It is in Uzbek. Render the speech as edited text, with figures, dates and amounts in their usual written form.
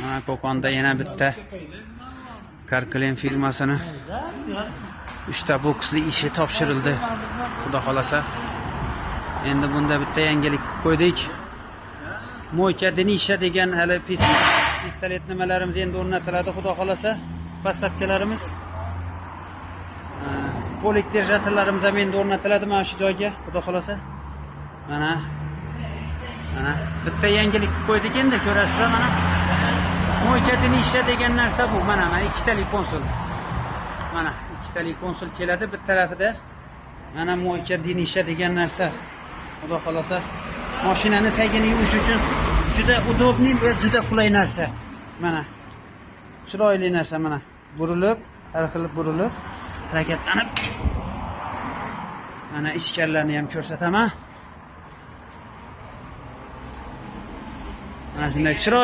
Mana Qo'qonda yana bitta Karklen firmasini 3 ta boksli ishi topshirildi. Xudo xolasa. Endi bunda bitta yangilik qilib qo'ydik. Мойка днища degan hali pistolet nimalarimiz endi o'rnatiladi, xudo xolasa. Подставка larimiz. Полик держатель larimiz ham endi o'rnatiladi mana shu joyga, xudo xolasa. Mana mana bitta yangilik qilib qo'ydik endi, ko'rasizlar mana. Мойка днища degan narsa bu. Mana mana ikkitalik konsol. Mana ikkitalik konsol keladi bir tarafida. Mana мойка днища degan narsa. Xudo xolasa mashinani tagini yuvish uchun juda удобный va juda qulay narsa. Mana chiroyli narsa mana. Burilib, har xil burilib, harakatlanib mana ichkarilarni ham ko'rsataman. Mana shunday chiroyli.